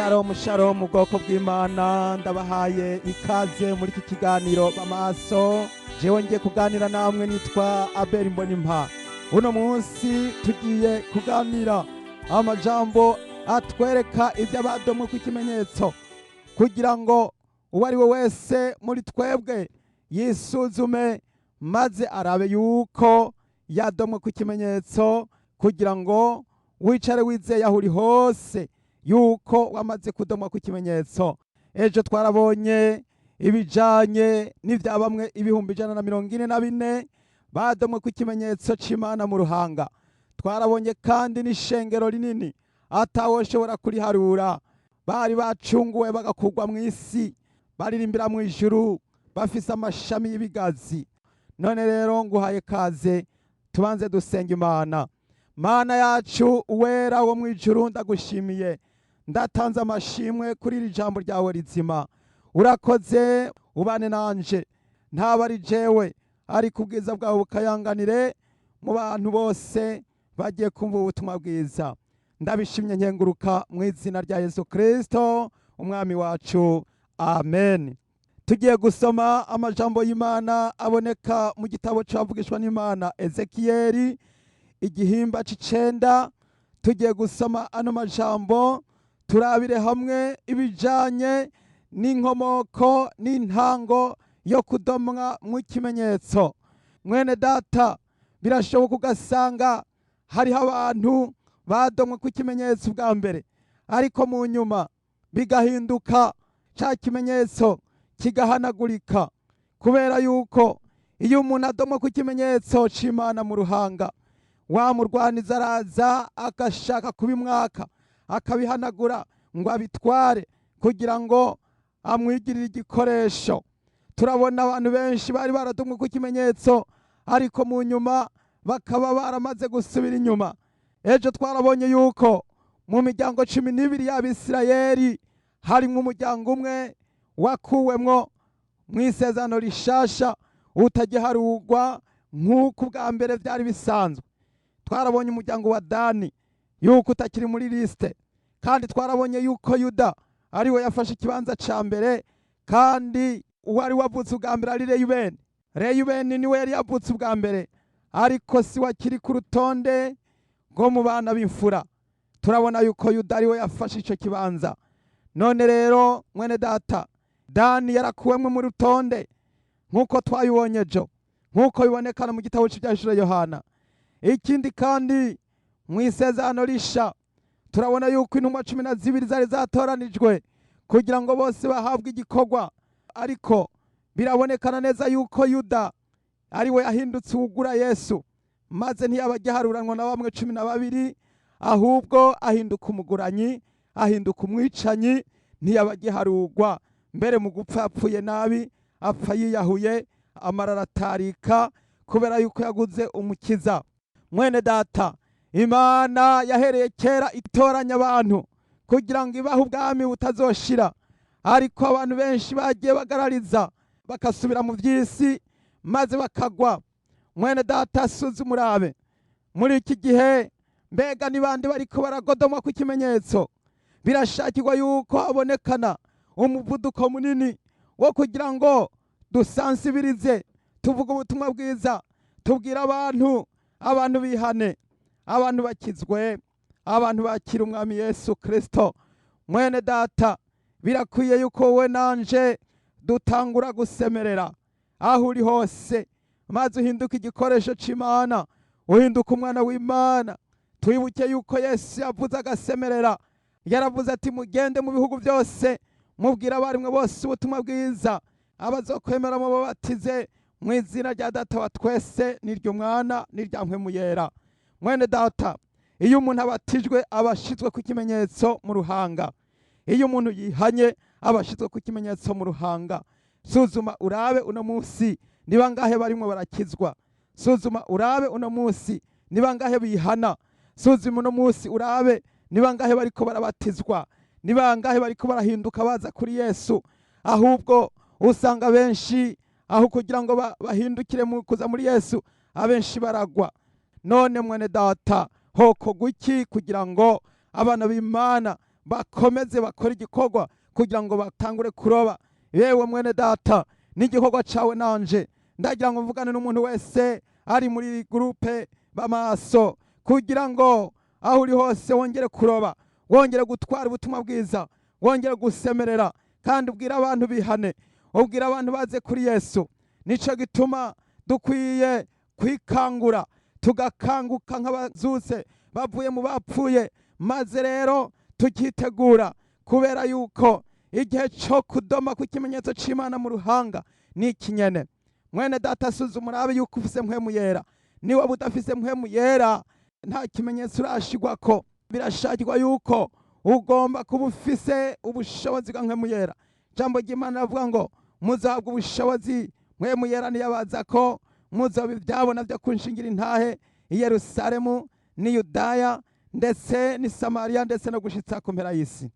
Shalom shalom, ubwoko bw'Imana, ndabahaye ikaze muri iki kiganiro b'amaso. Jewe ngiye kuganira namwe nitwa Abel Mbonimpa. Uno munsi tugiye kuganira amajambo atwereka iby'abadomwe ku kimenyetso, kugira ngo uwo ari we wese muri twebwe yisuzume maze arabe yuko yadomwe ku kimenyetso, kugira ngo wicare wizeye aho uri hose yuko wamaze kudomwa ku kimenyetso. Ejo twarabonye ibijanye n'ibya bamwe 144,000 badomwe ku kimenyetso c'Imana mu ruhanga. Twarabonye kandi n'ishengero rinini atawoshobora kuriharura, bari bacunguwe bagakugwa mu isi, baririmbira mu ijuru bafise amashami y'ibigazi. None rero nguhaye kaze, tubanze dusenga Imana. Mana yacu, Uwera wo mu ijuru, ndagushimiye, ndatanze amashimwe kuri iri jambo ryawe rizima. Urakoze, ubane nanje, ntaba ari jewe, ariko ubwiza bwawe bukayanganire mu bantu bose bagiye kumva ubutumwa bwiza. Ndabishimye nkenguruka mu izina rya Yesu Kristo Umwami wacu, amen. Tugiye gusoma amajambo y'Imana aboneka mu gitabo cyavugishwa n'Imana Ezekiyeli, igihimba c'icenda. Tugiye gusoma ano majambo, turabire hamwe ibijanye n'inkomoko n'intango yo kudomwa mu kimenyetso. Mwene data, birashoboka ugasanga hariho abantu badomwe ku kimenyetso bwa mbere, ariko mu nyuma bigahinduka, ca kimenyetso kigahanagurika, kubera yuko iyo umuntu adomwe ku kimenyetso c'Imana mu ruhanga, wa murwaniza araza agashaka kubimwaka, akabihanagura ngo abitware kugira ngo amwigirire igikoresho. Turabona abantu benshi bari baradomwe ku kimenyetso, ariko mu nyuma bakaba baramaze gusubira inyuma. Ejo twarabonye yuko mu miryango 12 y'Abisirayeli harimwo umuryango umwe wakuwemwo mu Isezerano Rishasha, utagiharugwa nk'uko ubwa mbere byari bisanzwe. Twarabonye umuryango wa Dani yuko utakiri muri liste, kandi twarabonye yuko Yuda ariwe yafashe ikibanza ca mbere, kandi uwari wavutse ubwa mbere ari Reyubeni. Reyubeni niwe yari yavutse ubwa mbere, ariko si wakiri ku rutonde rwo mu bana b'imfura. Turabona yuko Yuda ariwe yafashe ico kibanza. None rero mwene data, Dani yarakuwemwo mu rutonde nk'uko twabibonye ejo, nk'uko bibonekana mu gitabo c'Ivyahishuriwe Yohana. Ikindi kandi, mu Isezerano Risha turabona yuko intumwa 12 zari zatoranijwe kugira ngo bose bahabwe igikorwa, ariko birabonekana neza yuko Yuda ari we yahindutse uwugura Yesu, maze ntiyaba agiharuranwa na bamwe 12, ahubwo ahinduka umuguranyi, ahinduka umwicanyi, ntiyaba agiharugwa. Mbere mu gupfa yapfuye nabi, apfa yiyahuye, amara aratarika kubera yuko yaguze Umukiza. Mwene data, Imana yahereye kera itoranya abantu kugira ngo ibahe ubwami butazoshira, ariko abantu benshi bagiye bagarariza, bakasubira mu by'isi maze bakagwa. Mwene data, suzuma urabe muri iki gihe, mbega ni bande bariko baragodomwa ku kimenyetso? Birashakirwa yuko habonekana umuvuduko munini wo kugira ngo dusansibirize, tuvuge ubutumwa bwiza, tubwire abantu, abantu bihane, abantu bakizwe, abantu bakira Umwami Yesu Kristo. Mwene data, birakwiye yuko wowe nanje dutangura gusemerera aho uri hose, maze uhinduke igikoresho c'Imana, uhinduke umwana w'Imana. Twibuke yuko Yesu yavuze agasemerera, yaravuze ati: "Mugende mu bihugu byose, mubwira abarimwe bose ubutumwa bwiza, abazokwemera mubabatize mu izina rya Data wa twese n'iry'Umwana n'irya Mpwemu Yera." Mwene data, iyo umuntu abatijwe aba ashizwe ku kimenyetso mu ruhanga. Iyo umuntu yihanye aba ashizwe ku kimenyetso mu ruhanga. Suzuma urabe uno munsi ni bangahe barimwo barakizwa. Suzuma urabe uno munsi ni bangahe bihana. Suzuma uno munsi urabe ni bangahe bariko barabatizwa, ni bangahe bariko barahinduka baza kuri Yesu. Ahubwo usanga benshi aho kugira ngo bahindukire mu kuza muri Yesu, abenshi baragwa. None mwene data, hoko guki kugira ngo abana b'Imana Bakomeze bakore igikorwa kugira ngo batangure kuroba. Yewe mwene data, n'igikorwa cawe nanje ndagira ngo mvugane n'umuntu wese ari muri groupe Bamaso, kugira ngo aho uri hose wongere kuroba, wongere gutwara ubutumwa bwiza, wongere gusemerera, kandi ubwire abantu bihane, ubwire abantu baze kuri Yesu. Nico gituma dukwiye kwikangura, tugakanguka nk'abazutse bavuye mu bapfuye, maze rero tukitegura, kubera yuko igihe cyo kudoma ku kimenyetso c'Imana mu ruhanga ni ikinyene. Mwene data, suzuma urabe yuko ufise Mpwemu Yera. Niba udafise Mpwemu Yera, nta kimenyetso urashigwako. Birashakirwa yuko ugomba kuba ufise ubushobozi bwa Mpwemu Yera. Ijambo ry'Imana rivuga ngo muzahabwa ubushobozi Mpwemu Yera niyabaza ko, muzoba ibyabona byo kunshingira intahe i Yerusalemu n'i Yudaya ndetse n'i Samariya, ndetse no gushitsa ku mpera y'isi.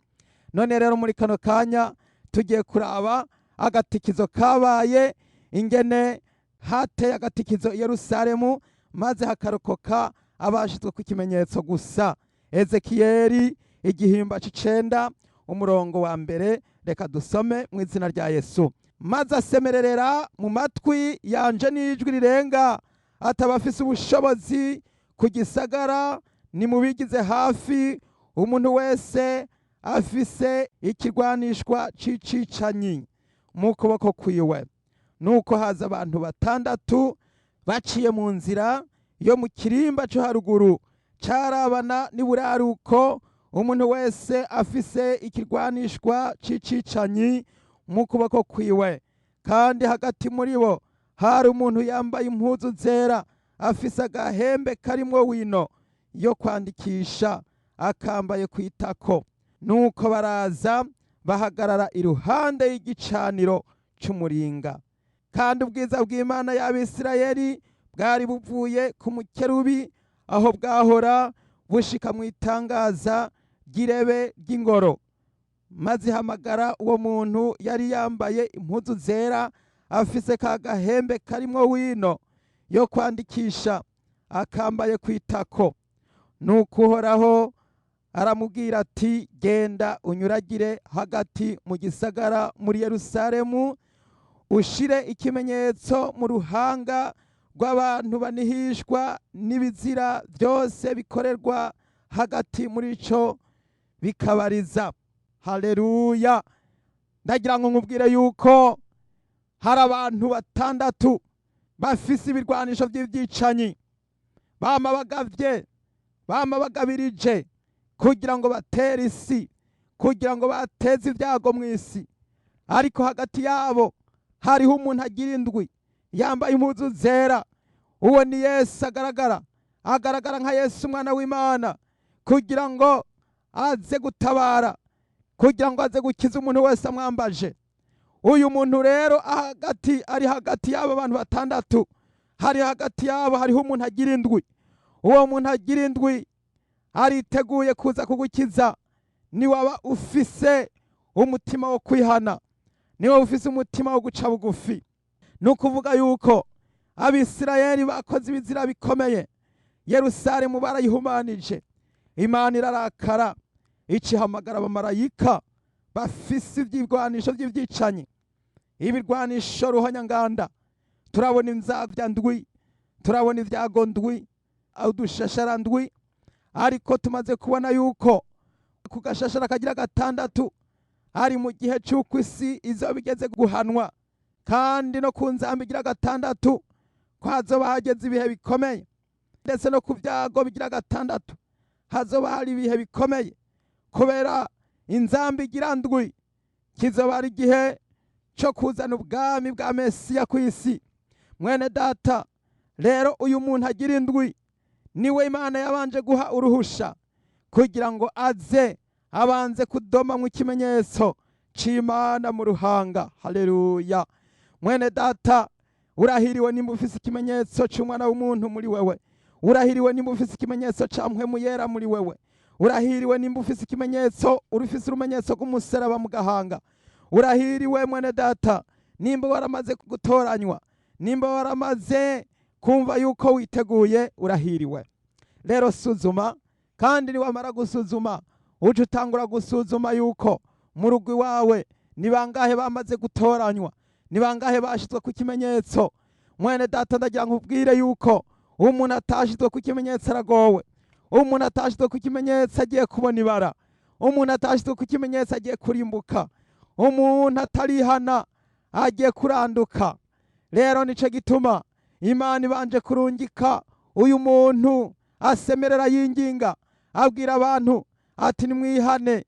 None rero muri kano kanya tugiye kuraba agatikizo kabaye, ingene hateye agatikizo i Yerusalemu, maze hakarokoka abashizwe ku kimenyetso gusa. Ezekiyeli igihimba c'icenda, umurongo wa mbere. Reka dusome mu izina rya Yesu. Maze asemererera mu matwi yanje n'ijwi rirenga, ataba afise ubushobozi ku gisagara nimubigize hafi, umuntu wese afise ikirwanishwa c'icicanyi mu kuboko kwiwe. Nuko haza abantu batandatu baciye mu nzira yo mu kirimba cyo haruguru carabana n'iburaruko, umuntu wese afise ikirwanishwa c'icicanyi mu kuboko kwiwe. Kandi hagati muri bo hari umuntu yambaye impuzu zera, afise agahembe karimwo wino yo kwandikisha, akambaye ku itako. Nuko baraza bahagarara iruhande y'igicaniro c'umuringa. Kandi ubwiza bw'Imana y'Abisirayeli bwari buvuye ku mukerubi aho bwahora, bushika mu itangaza ry'irebe ry'ingoro. Maze ihamagara uwo muntu yari yambaye impuzu zera, afise ka gahembe karimwo wino yo kwandikisha, akambaye ku itako. Nuko Uhoraho aramubwira ati: "Genda unyuragire hagati mu gisagara muri Yerusalemu, ushire ikimenyetso mu ruhanga rw'abantu banihishwa n'ibizira byose bikorerwa hagati muri ico bikabariza." Haleluya! Ndagira ngo nkubwire yuko hari abantu batandatu bafise ibirwanisho by'ibyicanyi, bama bagavye, bama bagabirije kugira ngo batere isi, kugira ngo bateze ibyago mu isi. Ariko hagati yabo hariho umuntu agira indwi yambaye impuzu zera. Uwo ni Yesu. Agaragara nka Yesu umwana w'Imana, kugira ngo aze gutabara, kugira ngo aze gukiza umuntu wese amwambaje. Uyu muntu rero hagati, ari hagati y'abo bantu batandatu, hari hagati yabo hariho umuntu agira indwi. Uwo muntu agira indwi ariteguye kuza kugukiza, niwaba ufise umutima wo kwihana, niba ufise umutima wo guca bugufi. Ni ukuvuga yuko Abisirayeli bakoze ibizira bikomeye, Yerusalemu barayihumanije, Imana irarakara, icihamagara abamarayika bafise ibyirwanisho by'ibyicanyi, ibirwanisho ruhonyanganda. Turabona inzabya ndwi, turabona ibyago ndwi, udushashara ndwi, ariko tumaze kubona yuko ku gashashara kagira gatandatu ari mu gihe cy'uko isi izoba igeze guhanwa, kandi no ku nzamba igira gatandatu ko hazoba hageze ibihe bikomeye, ndetse no ku byago bigira gatandatu hazoba hari ibihe bikomeye, kubera inzamba igira ndwi kizoba ari igihe cyo kuzana ubwami bwa Mesiya ku isi. Mwene data, rero uyu muntu agira indwi niwe Imana yabanje guha uruhusha kugira ngo aze abanze kudoma mu kimenyetso c'Imana mu ruhanga. Haleluya! Mwene data, urahiriwe nimba ufise ikimenyetso c'umwana w'umuntu muri wewe. Urahiriwe nimba ufise ikimenyetso ca Mpwemu Yera muri wewe. Urahiriwe nimba ufise ikimenyetso, urufise urumenyetso rw'umusaraba mu gahanga. Urahiriwe mwene data nimba waramaze gutoranywa, nimba waramaze kumva yuko witeguye, urahiriwe. Rero suzuma, kandi niwamara gusuzuma Uca utangura gusuzuma yuko mu rugo iwawe ni bangahe bamaze gutoranywa, ni bangahe bashyizwe ku kimenyetso. Mwene data, ndagira ngo ubwire yuko umuntu atashizwe ku kimenyetso aragowe. Umuntu atashizwe ku kimenyetso agiye kubona ibara. Umuntu atashizwe ku kimenyetso agiye kurimbuka. Umuntu atarihana agiye kuranduka. Rero nico gituma Imana ibanje kurungika uyu muntu asemerera, yinginga, abwira abantu ati: "Nimwihane,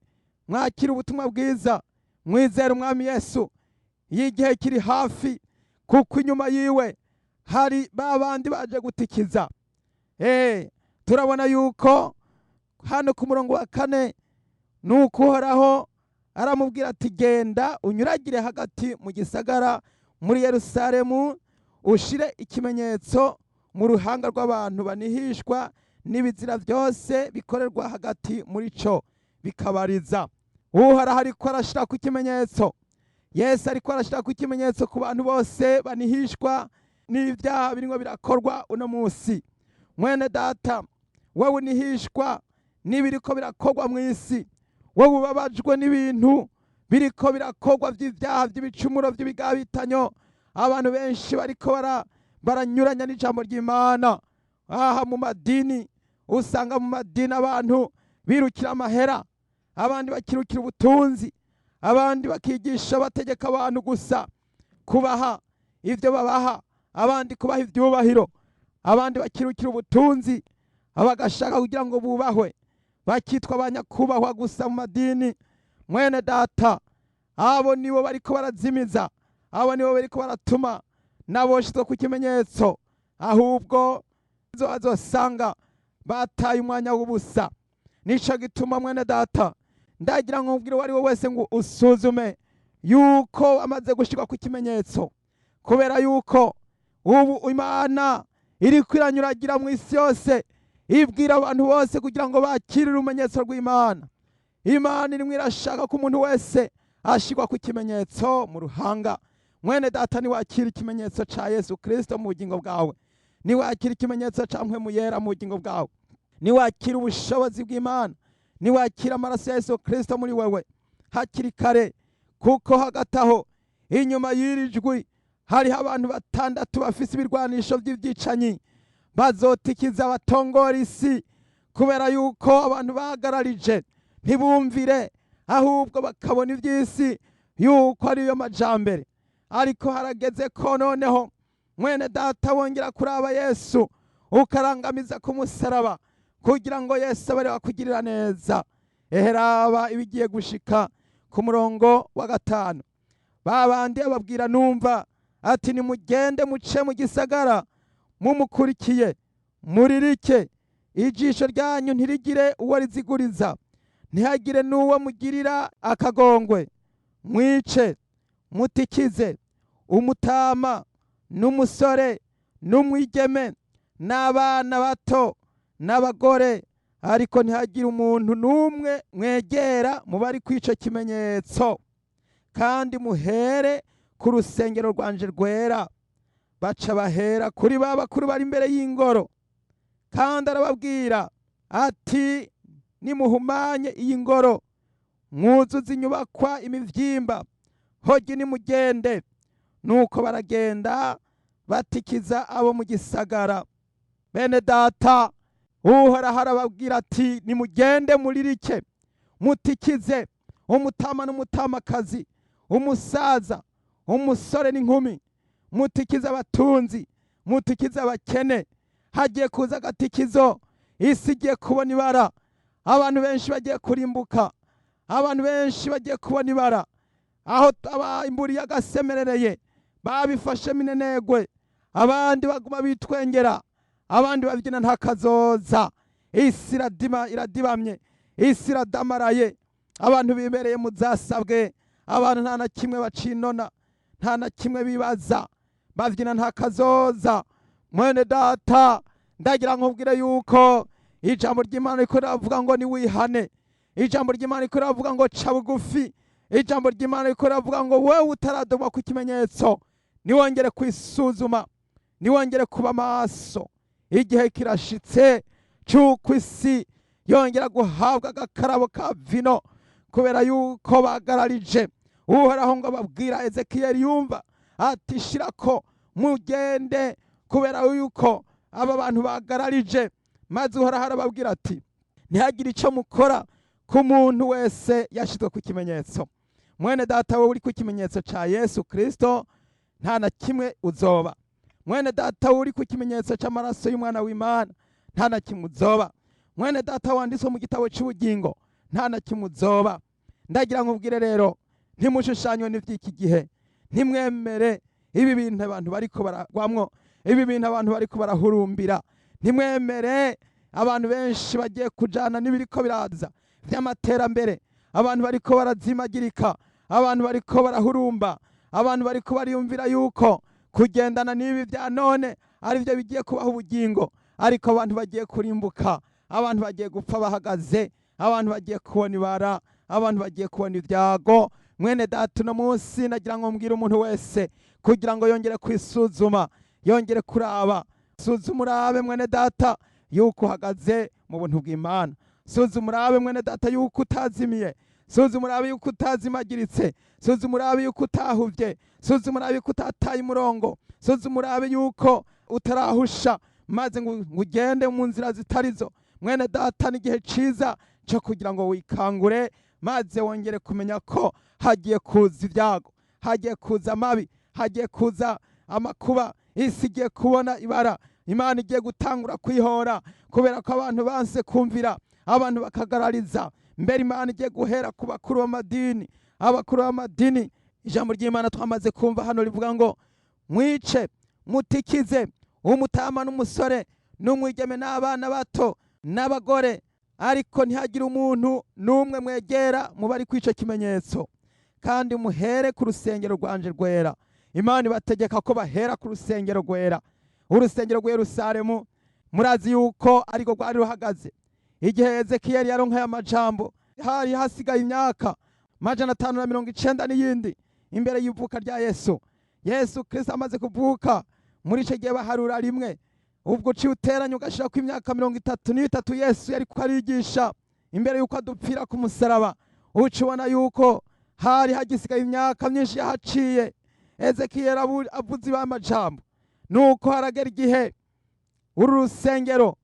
mwakire ubutumwa bwiza, mwizere Umwami Yesu, y'igihe kiri hafi, kuko inyuma yiwe hari ba bandi baje gutikiza." Turabona yuko hano ku murongo wa 4, nuko Uhoraho aramubwira ati: "Genda unyuragire hagati mu gisagara muri Yerusalemu, ushire ikimenyetso mu ruhanga rw'abantu banihishwa n'ibizira byose bikorerwa hagati muri cyo bikabariza." Uhoraho ariko arashira ku kimenyetso, Yesu ariko arashira ku kimenyetso ku bantu bose banihishwa n'ibyaha birimo birakorwa uno munsi. Mwene data, wowe unihishwa n'ibiriko birakorwa mu isi, wowe ubabajwe n'ibintu biriko birakorwa by'ibyaha, by'ibicumuro, by'ibigabitanyo, abantu benshi bariko baranyuranya n'ijambo ry'Imana. Aha mu madini, usanga mu madini abantu birukira amahera, abandi bakirukira ubutunzi, abandi bakigisha bategeka abantu gusa kubaha ibyo babaha, abandi kubaha ibyubahiro, abandi bakirukira ubutunzi, bagashaka kugira ngo bubahwe, bakitwa abanyakubahwa gusa mu madini. Mwene data, abo nibo bariko barazimiza, abo nibo bariko baratuma naboshizwe ku kimenyetso, ahubwo bazosanga bataye umwanya w'ubusa. Nico gituma, mwene data, ndagira ngo mbwire uwo ari we wese ngo usuzume yuko amaze gushirwa ku kimenyetso, kubera yuko ubu Imana iriko iranyuragira mu isi yose, ibwira abantu bose kugira ngo bakire urumenyetso rw'Imana. Imana irimwo irashaka ko umuntu wese ashirwa ku kimenyetso mu ruhanga. Mwene data, niwakira ikimenyetso ca Yesu Kristo mu bugingo bwawe, niwakira ikimenyetso ca Mpwemu Yera mu bugingo bwawe, niwakira ubushobozi bw'Imana, niwakira amaraso ya Yesu Kristo muri wewe hakiri kare, kuko hagati aho inyuma y'iri jwi hariho abantu batandatu bafise ibirwanisho by'ibyicanyi bazotikiza, batongora isi, kubera yuko abantu bahagararije ntibumvire, ahubwo bakabona iby'isi yuko ariyo majambere. Ariko harageze ko noneho, mwene data, wongera kuraba Yesu, ukarangamiza ku musaraba, kugira ngo Yesu abe akugirira neza. Eheraba ibigiye gushika ku murongo wa 5. Ba bandi ababwira numva ati: "Nimugende muce mu gisagara mumukurikiye, muririke, ijisho ryanyu ntirigire uwo riziguriza, ntihagire n'uwo mugirira akagongwe. Mwice, mutikize umutama n'umusore n'umwigeme n'abana bato n'abagore, ariko ntihagire umuntu n'umwe mwegera mu bari kw'ico kimenyetso, kandi muhere ku rusengero rwanje rwera." Baca bahera kuri ba bakuru bari imbere y'ingoro. Kandi arababwira ati: "Nimuhumanye iyi ngoro, mwuzuze inyubakwa imivyimba, hogi nimugende." Nuko baragenda batikiza abo mu gisagara. Bene data, Uhoraho arababwira ati: "Nimugende muririke, mutikize umutama n'umutamakazi, umusaza, umusore n'inkumi, mutikize abatunzi, mutikize abakene." Hagiye kuza agatikizo, isi igiye kubona ibara, abantu benshi bagiye kurimbuka, abantu benshi bagiye kubona ibara. Aho imburi yagasemerereye babifashe minenegwe, abandi baguma bitwengera, abandi babyina nta kazoza. Isi iradima, iradibamye, isi iradamaraye, abantu bibereye mu zasabwe, abantu nta na kimwe bacinona, nta na kimwe bibaza, babyina nta kazoza. Mwene data, ndagira nkubwire yuko ijambo ry'Imana riko riravuga ngo niwihane, ijambo ry'Imana riko riravuga ngo ca bugufi, ijambo ry'Imana riko riravuga ngo wewe utaradoma ku kimenyetso, niwongere kwisuzuma, niwongere kuba maso. Igihe kirashitse c'uko isi Yongera guhabwa agakarabo ka vino kubera yuko bagararije. Uhoraho ngo ababwira Ezekiyeli yumva ati shirako mugende kubera yuko aba bantu bagararije. Maze Uhoraho arababwira ati ntihagire icyo mukora ku muntu wese yashyizwe ku kimenyetso. Mwene data, wowe uri ku kimenyetso cya Yesu Kristo, nta na kimwe uzoba. Mwene data, wowe uri ku kimenyetso cy'amaraso y'umwana w'Imana, nta na kimwe uzoba. Mwene data wanditswe mu gitabo cy'ubugingo, nta na kimwe uzoba. Ndagira ngo ubwire rero, ntimushushanywe n'iby'iki gihe, ntimwemere ibi bintu abantu bariko baragwamwo, ibi bintu abantu bariko barahurumbira. Ntimwemere abantu benshi bagiye kujana n'ibiriko biraza by'amaterambere. Abantu bariko barazimagirika, abantu bariko barahurumba, abantu bariko bariyumvira yuko kugendana n'ibi bya none ari byo bigiye kubaha ubugingo. Ariko abantu bagiye kurimbuka, abantu bagiye gupfa bahagaze, abantu bagiye kubona ibara, abantu bagiye kubona ibyago. Mwene data, uno munsi nagira ngo mbwire umuntu wese kugira ngo yongere kwisuzuma, yongere kuraba. Suzuma urabe, mwene data, yuko uhagaze mu buntu bw'Imana. Suzuma urabe, mwene data, yuko utazimiye. Suzuma urabe yuko utazimagiritse. Suzuma urabe yuko utahuvye. Suzuma urabe yuko utataye umurongo. Suzuma urabe yuko utarahusha maze ngo ugende mu nzira zitarizo. Mwene data, n'igihe ciza cyo kugira ngo wikangure maze wongere kumenya ko hagiye kuza ibyago, hagiye kuza amabi, hagiye kuza amakuba. Isi igiye kubona ibara. Imana igiye gutangura kwihora kubera ko abantu banse kumvira, abantu bakagarariza. Mbere Imana igiye guhera ku bakuru b'amadini. Abakuru b'amadini, ijambo ry'Imana twamaze kumva hano rivuga ngo mwice, mutikize umutama n'umusore n'umwigeme n'abana bato n'abagore, ariko ntihagire umuntu n'umwe mwegera mu bari kwica kimenyetso, kandi muhere ku rusengero rwanje rwera. Imana ibategeka ko bahera ku rusengero rwera, urusengero rwa Yerusalemu. Murazi yuko ariko rwari ruhagaze igihe Ezekiyeli yaronkaye amajambo. Hari hasigaye imyaka 590 n'iyindi imbere y'ivuka rya Yesu. Yesu Kristo amaze kuvuka, muri icyo gihe baharura rimwe. Ubwo uciye uteranya ugashira ku imyaka 33 Yesu yari ko arigisha imbere yuko adupfira ku musaraba, uca ubona yuko hari hagisigaye imyaka myinshi yahaciye. Ezekiyeli avuze amajambo, nuko haragera igihe uru rusengero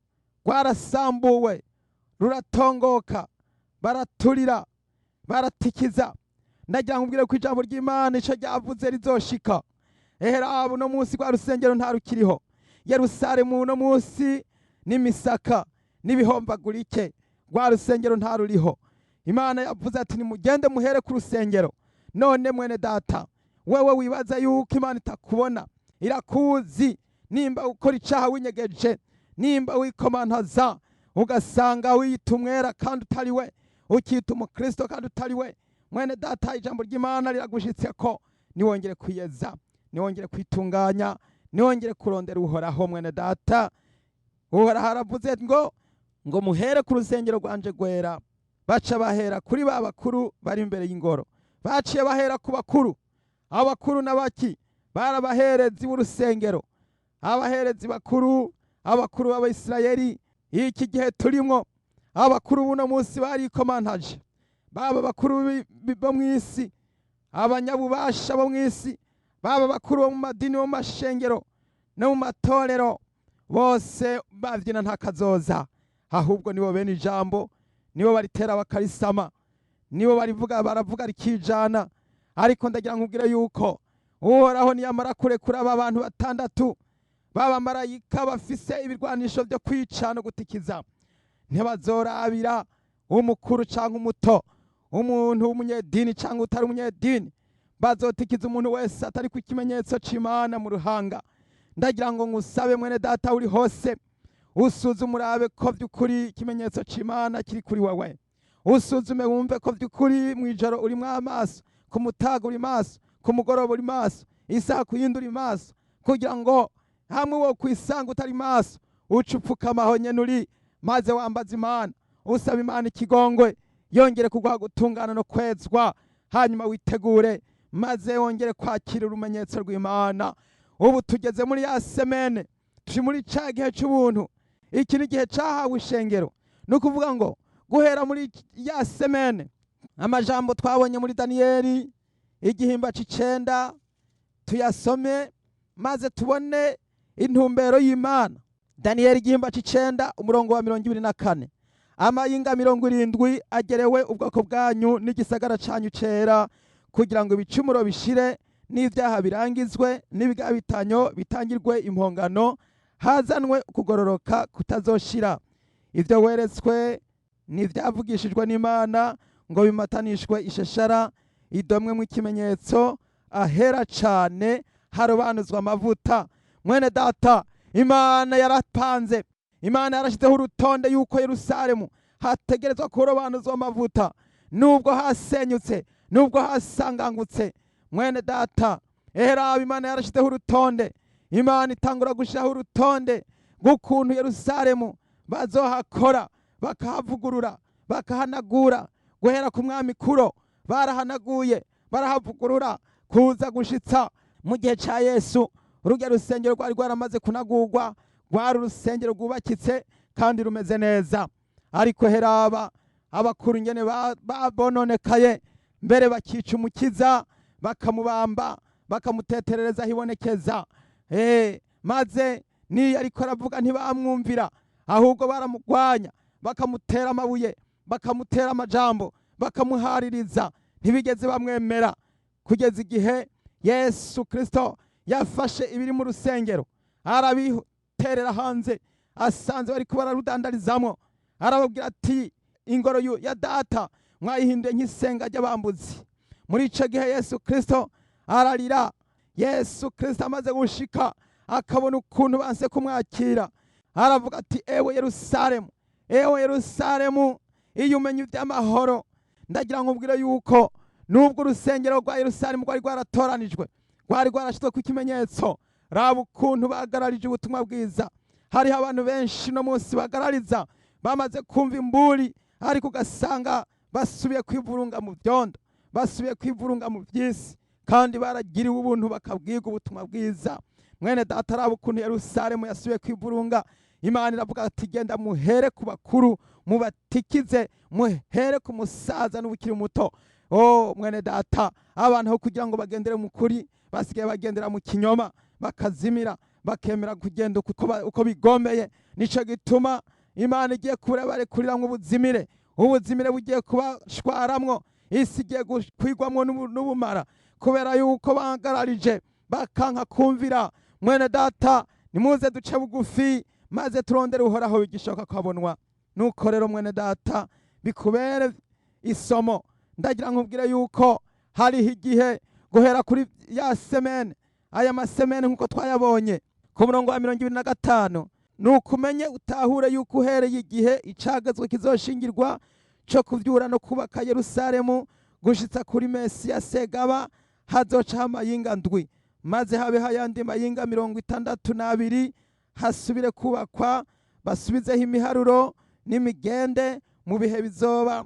rwarasambuwe, ruratongoka, baraturira, baratikiza. Ndagira ngo ubwire ko ijambo ry'Imana ico ryavuze rizoshika. Ehera, uno munsi rwa rusengero nta rukiriho. Yerusalemu uno munsi n'imisaka n'ibihombagurike, rwa rusengero nta ruriho. Imana yavuze ati nimugende muhere ku rusengero. None mwene data, wewe wibaza yuko Imana itakubona, irakuzi. Nimba ukora icaha winyegeje, nimba wikomantaza ugasanga wiyita umwera kandi utari we, ukita umukristo kandi utari we, mwene data, ijambo ry'Imana riragushitse ko niwongere kwiyeza, niwongere kwitunganya, niwongere kurondera Uhoraho. Mwene data, Uhoraho aravuze ngo muhere ku rusengero rwanje rwera. Baca bahera kuri ba bakuru bari imbere y'ingoro. Baciye bahera ku bakuru. Abakuru n'abaki? Bari abaherezi b'urusengero, abaherezi bakuru, abakuru b'Abayisirayeli. Iki gihe turimwo, abakuru buno munsi barikomantaje, baba bakuru bo mu isi, abanyabubasha bo mu isi, baba bakuru bo mu madini, bo mu mashengero no mu matorero, bose bavyina nta kazoza. Ahubwo nibo bene ijambo, nibo baritera bakarisama, nibo barivuga, baravuga rikijana. Ariko ndagira nkubwire yuko Uhoraho niyamara kurekura aba bantu batandatu b'abamarayika bafise ibirwanisho byo kwica no gutikiza, ntibazorabira umukuru cyangwa umuto, umuntu w'umunyedini cyangwa utari umunyedini. Bazotikiza umuntu wese atari ku kimenyetso c'Imana mu ruhanga. Ndagira ngo ngusabe, mwene data, uri hose, usuzume urabe ko by'ukuri ikimenyetso c'Imana kiri kuri wewe. Usuzume wumve ko by'ukuri mu ijoro urimwo amaso, ku mutaga uri maso, ku mugoroba uri maso, isaha ku yindi uri maso, kugira ngo hamwe wo kwisanga utari maso, uca upfukama aho nyene uri, maze wambaza Imana, usaba Imana ikigongwe, yongere kuguha gutungana no kwezwa, hanyuma witegure maze wongere kwakira urumenyetso rw'Imana. Ubu tugeze muri ya semaine, turi muri ca gihe c'ubuntu. Iki ni igihe cahawe ishengero. Ni ukuvuga ngo guhera muri ya semaine, amajambo twabonye muri Daniyeli igihimba c'icenda, tuyasome maze tubone intumbero y'Imana. Daniyeli igihimba c'icenda, umurongo wa 24: "Amayinga 70 agerewe ubwoko bwanyu n'igisagara canyu cera, kugira ngo ibicumuro bishire n'ibyaha birangizwe, n'ibigabitanyo bitangirwe impongano, hazanwe kugororoka kutazoshira. Ibyo weretswe n'ibyavugishijwe n'Imana ngo bimatanishwe ishashara, idomwe mu ikimenyetso, ahera cane harobanuzwa amavuta." Mwene data, Imana yarapanze, Imana yarashyizeho urutonde yuko Yerusalemu hategerezwa kurobanuzwa amavuta, nubwo hasenyutse, nubwo hasangangutse. Mwene data, eheraba Imana yarashyizeho urutonde. Imana itangura gushyiraho urutonde rw'ukuntu Yerusalemu bazohakora, bakahavugurura, bakahanagura. Guhera ku mwami Kuro barahanaguye, barahavugurura, kuza gushitsa mu gihe ca Yesu rujya rusengero rwari rwaramaze kunagurwa, rwari urusengero rwubakitse kandi rumeze neza. Ariko heraba abakuru ingene babononekaye, mbere bakica Umukiza, bakamubamba, bakamuteterereza hibonekeza. Maze niyo ariko aravuga ntibamwumvira, ahubwo baramugwanya, bakamutera amabuye, bakamutera amajambo, bakamuhaririza. Ntibigeze bamwemera kugeza igihe Yesu Kristo yafashe ibiri mu rusengero arabiterera hanze, asanze bariko bararudandarizamwo. Arababwira ati: "Ingoro ya Data mwayihinduye nk'isenga ry'abambuzi." Muri ico gihe Yesu Kristo ararira. Yesu Kristo amaze gushika akabona ukuntu banse kumwakira, aravuga ati: "Ewe Yerusalemu, ewe Yerusalemu, iyo umenya iby'amahoro!" Ndagira ngo ubwire yuko nubwo urusengero rwa Yerusalemu rwari rwaratoranijwe, rwari rwarashyizwe ku ikimenyetso, raba ukuntu bagararije ubutumwa bwiza. Hariho abantu benshi no munsi bagarariza, bamaze kumva imburi, ariko ugasanga basubiye kwivurunga mu byondo, basubiye kwivurunga mu by'isi, kandi baragiriwe ubuntu, bakabwirwa ubutumwa bwiza. Mwene data, araba ukuntu Yerusalemu yasubiye kwivurunga. Imana iravuga ati: "Genda muhere ku bakuru, mubatikize, muhere ku musaza n'ubukiri muto." Oh mwene data, abantu aho kugira ngo bagendere mu kuri, basigaye bagendera mu kinyoma, bakazimira, bakemera kugenda uko bigomeye. Nico gituma Imana igiye kubarekuriramwo ubuzimire, ubuzimire bugiye kubashwaramwo, isi igiye kwigwamwo n'ubumara, kubera yuko bagararije, bakanka kumvira. Mwene data, nimuze duce bugufi maze turondere Uhoraho bigishoboka kwabonwa. Nuko rero mwene data, bikubere isomo. Ndagira nkubwire yuko hariho igihe guhera kuri ya semaine, aya ma semaines nk'uko twayabonye ku murongo wa 25, nuko umenye utahure yuko uhereye igihe icagazwe kizoshingirwa co kuvyura no kubaka Yerusalemu gushitsa kuri Mesiya Segaba hazocaho amayinga 7, maze habeho ayandi mayinga 62, hasubire kubakwa, basubizeho imiharuro n'imigende mu bihe bizoba,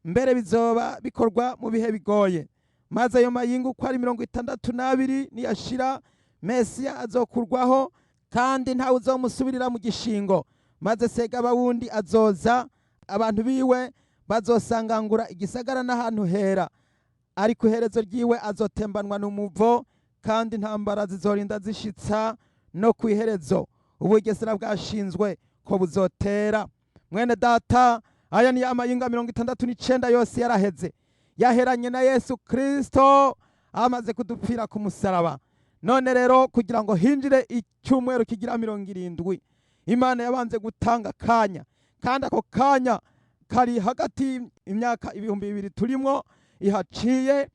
mbere bizoba bikorwa mu bihe bigoye. Maze ayo mayinga uko ari 62 niyashira, Mesiya azokurwaho, kandi ntawe uzomusubirira mu gishingo. Maze Segaba wundi azoza, abantu biwe bazosangangura igisagara n'ahantu hera, ariko iherezo ryiwe azotembanwa n'umuvo, kandi intambara zizorinda zishitsa no ku iherezo ubugesera bwashinzwe ko buzotera. Mwene data, aya ni ya mayinga 69 yose yaraheze, yaheranye na Yesu Kristo amaze kudupfira ku musaraba. None rero kugira ngo hinjire icyumweru kigira 70, Imana yabanze gutanga akanya, kandi ako kanya kari hagati imyaka 2000 turimwo ihaciye,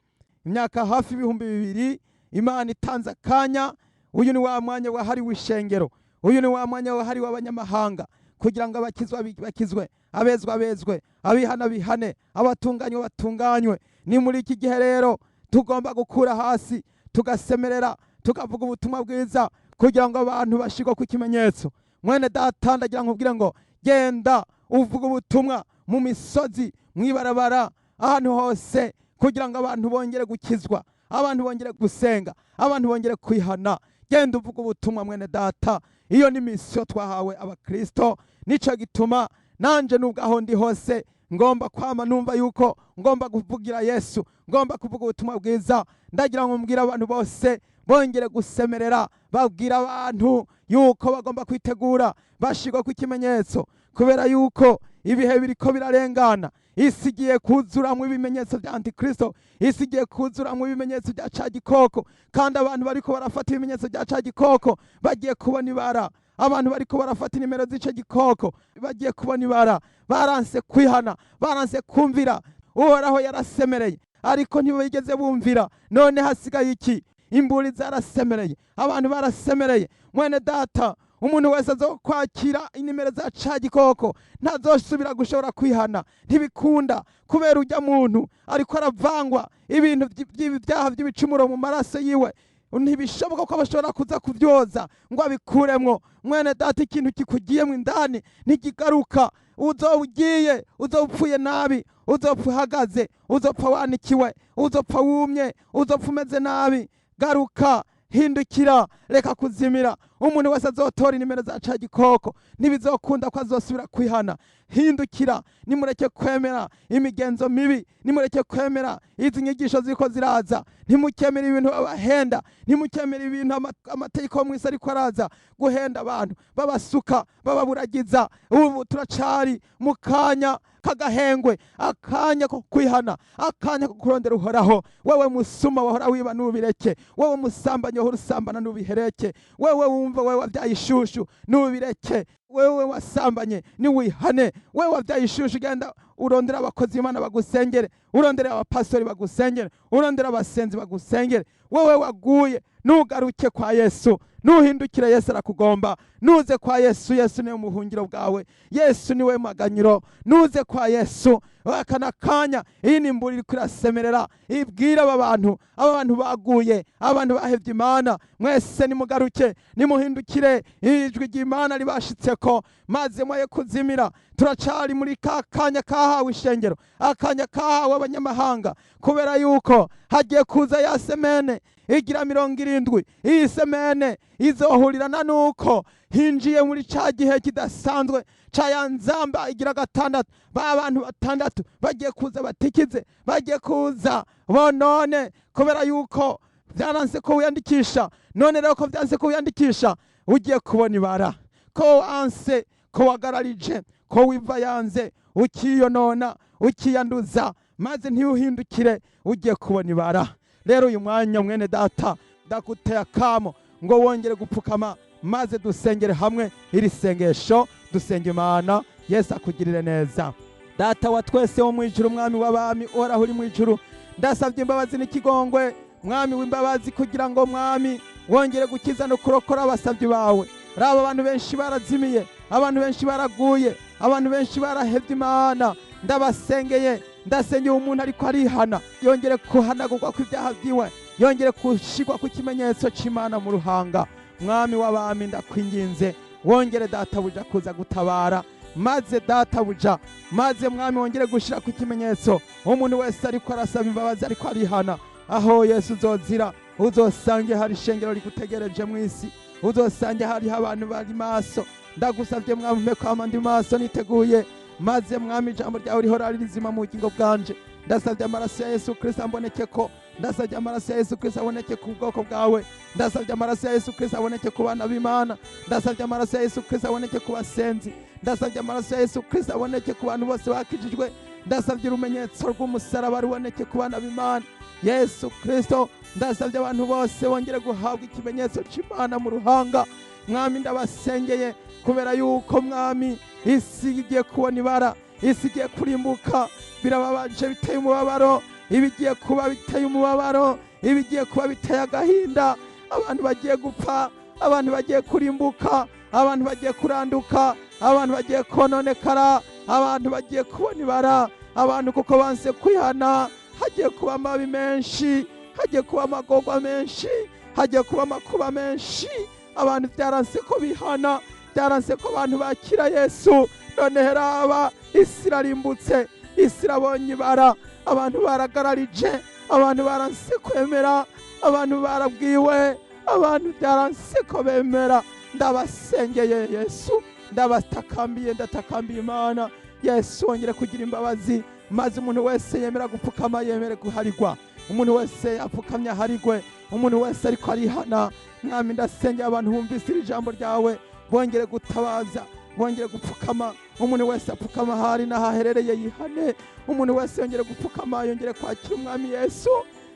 imyaka hafi 2000 Imana itanze akanya. Uyu ni wa mwanya wahariwe ishengero, uyu ni wa mwanya wahariwe abanyamahanga, kugira ngo abakizwa bakizwe, abezwa bezwe, abihana bihane, abatunganywe batunganywe. Ni muri iki gihe rero tugomba gukura hasi, tugasemerera, tukavuga ubutumwa bwiza, kugira ngo abantu bashirwe ku kimenyetso. Mwene data, ndagira nkubwire ngo genda uvuga ubutumwa mu misozi, mw'ibarabara, ahantu hose, kugira ngo abantu bongere gukizwa, abantu bongere gusenga, abantu bongere kwihana. Genda uvuga ubutumwa, mwene data. Iyo ni mission twahawe abakristo. Nico gituma Nanje nubwo aho ndi hose ngomba kwama numva yuko ngomba kuvugira Yesu, ngomba kuvuga ubutumwa bwiza. Ndagira ngo mbwire abantu bose bongere gusemerera, babwira abantu yuko bagomba kwitegura bashirwa ku ikimenyetso, kubera yuko ibihe biriko birarengana. Isi igiye kuzuramwo ibimenyetso bya Antikristo, isi igiye kuzuramwo ibimenyetso bya ca gikoko, kandi abantu bariko barafata ibimenyetso bya ca gikoko bagiye kubona ibara. Abantu bariko barafata inimero z'ico gikoko bagiye kubona ibara. Baranse kwihana, baranse kumvira. Uhoraho yarasemereye, ariko ntibigeze bumvira. None hasigaye iki? Imburi zarasemereye, abantu barasemereye. Mwene data, umuntu wese azokwakira inimero za ca gikoko ntazosubira gushobora kwihana, ntibikunda, kubera ujya muntu ariko aravangwa ibintu by'ibyaha by'ibicumuro mu maraso yiwe. Ntibishoboka ko bashobora kuza kubyoza ngo abikuremwo. Mwene data, ikintu kikugiyemo indani ntikigaruka. Uzoba ugiye, uzoba upfuye nabi, uzopfa uhagaze, uzopfa wanikiwe, uzopfa wumye, uzopfa umeze nabi. Garuka, hindukira, reka kuzimira. Umuntu wese azotora inimero za ca gikoko ntibizokunda ko azosubira kwihana. Hindukira, nimureke kwemera imigenzo mibi, nimureke kwemera izi nyigisho ziriko ziraza, ntimukemere ibintu babahenda, ntimukemere ibintu amategeko yo mw'isi ariko araza guhenda abantu, babasuka, bababuragiza. Ubu turacari mu kanya k'agahengwe, akanya ko kwihana, akanya ko kurondera Uhoraho. Wewe musuma wahora wiba, nubireke. Wewe musambanyi wahora usambana, nubihereke. Wewe wumva wewe wabyaye ishushu, nubireke. Wewe wasambanye, niwihane. Wewe wabyaye ishushu, genda urondera abakozi b'Imana bagusengere, urondere abapastori bagusengere, urondere abasenzi bagusengere. Wewe waguye, nugaruke kwa Yesu, nuhindukire. Yesu arakugomba. Nuze kwa Yesu. Yesu niwe muhungiro bwawe, Yesu niwe maganyiro. Nuze kwa Yesu. Aka kanya iyi ni imburi iriko irasemerera, ibwira aba bantu, aba bantu baguye, abantu bahevye Imana. Mwese nimugaruke, nimuhindukire. Ijwi ry'Imana ribashitseko, maze mwoye kuzimira. Turacari muri ka kanya kahawe ishengero, akanya kahawe abanyamahanga, kubera yuko hagiye kuza ya semaine igira 70. Iyi semaine izohurirana nuko hinjiye muri ca gihe kidasanzwe ca ya nzamba igira gatandatu. Ba bantu batandatu bagiye kuza batikize, bagiye kuza bonone, kubera yuko byaranse ko wiyandikisha. None rero ko byanse ko wiyandikisha, ugiye kubona ibara. Ko wanse, ko wagararije, ko wiva yanze, ukiyonona, ukiyanduza, maze ntiwuhindukire, ugiye kubona ibara. Rero uyu mwanya, mwene data, ndaguteye akamo ngo wongere gupfukama, maze dusengere hamwe iri sengesho, dusenga Imana. Yesu akugirire neza. Data wa twese wo mu ijuru, Mwami w'abami, Uhoraho uri mu ijuru, ndasabye imbabazi n'ikigongwe, Mwami w'imbabazi, kugira ngo, Mwami, wongere gukiza no kurokora abasabyi bawe. Raba, abantu benshi barazimiye, abantu benshi baraguye, abantu benshi barahevye Imana. Ndabasengeye, ndasengeye umuntu ariko arihana, yongere kuhanagurwa kw'ibyaha byiwe, yongere gushirwa ku kimenyetso c'Imana mu ruhanga. Mwami w'abami, ndakwinginze, wongere, databuja, kuza gutabara, maze, databuja, maze, Mwami, wongere gushira ku kimenyetso umuntu wese ariko arasaba imbabazi, ariko arihana. Aho Yesu uzozira, uzosange hari ishengero rigutegereje mu isi, uzosange hariho abantu bari maso. Ndagusabye, Mwami, umpe kwama ndi maso, niteguye, maze, Mwami, ijambo ryawe rihora ari rizima mu bugingo bwanje. Ndasabye amaraso ya Yesu Kristo amboneke ko. Ndasabye amaraso ya Yesu Kristo aboneke ku bwoko bwawe. Ndasabye amaraso ya Yesu Kristo aboneke ku bana b'Imana. Ndasabye amaraso ya Yesu Kristo aboneke ku basenzi. Ndasabye amaraso ya Yesu Kristo aboneke ku bantu bose bakijijwe. Ndasabye urumenyetso rw'umusaraba ruboneke ku bana b'Imana. Yesu Kristo, ndasabye abantu bose bongere guhabwa ikimenyetso c'Imana mu ruhanga. Mwami, ndabasengeye, kubera yuko, Mwami, isi igiye kubona ibara, isi igiye kurimbuka. Birababaje, biteye umubabaro ibigiye kuba, biteye umubabaro ibigiye kuba, biteye agahinda. Abantu bagiye gupfa, abantu bagiye kurimbuka, abantu bagiye kuranduka, abantu bagiye kononekara, abantu bagiye kubona ibara. Abantu kuko banse kwihana, hagiye kuba amabi menshi, hagiye kuba amagorwa menshi, hagiye kuba amakuba menshi. Abantu byaranse ko bihana, byaranse ko abantu bakira Yesu. None raba, isi irarimbutse, isi irabonye ibara. Abantu baragararije, abantu baranse kwemera, abantu barabwiwe, abantu byaranse ko bemera. Ndabasengeye, Yesu. Ndabatakambiye, ndatakambiye Imana. Yesu, wongere kugira imbabazi, maze umuntu wese yemera gupfukama yemere guharigwa, umuntu wese apfukamye aharigwe, umuntu wese ariko arihana. Mwami, ndasengera abantu bumvise iri jambo ryawe, bongere gutabaza, bongere gupfukama. Umuntu wese apfukama ahari n'aho aherereye yihane. Umuntu wese yongere gupfukama, yongere kwakira Umwami Yesu.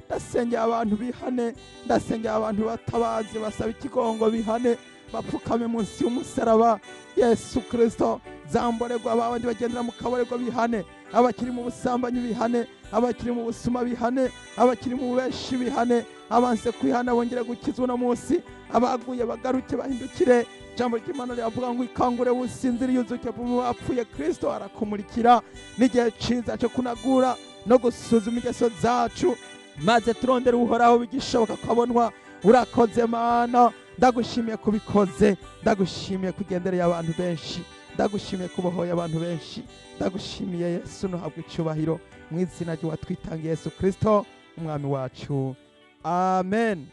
Ndasengera abantu bihane, ndasengera abantu batabaze, basaba ikigongo, bihane, bapfukame munsi y'umusaraba Yesu Kirisito. Zamborerwa, abandi bagendera mu kaborerwa bihane, abakiri mu busambanyi bihane, abakiri mu busuma bihane, abakiri mu bubeshi bihane, abanse kwihana bongere gukizwa uno munsi, abaguye bagaruke, bahindukire. Ijambo ry'Imana riravuga ngo: "Ikangure usinziriye, uzuke mu bapfuye, Kristo arakumurikira." N'igihe ciza cyo kunagura no gusuzuma ingeso zacu, maze turondere Uhoraho bigishoboka ko abonwa. Urakoze Mana, ndagushimiye kubikoze, ndagushimiye kugendereye abantu benshi, ndagushimiye kubohoye abantu benshi. Ndagushimiye Yesu, nuhabwa icyubahiro mu izina ry'uwatwitangiye Yesu Kristo, Umwami wacu. Amen.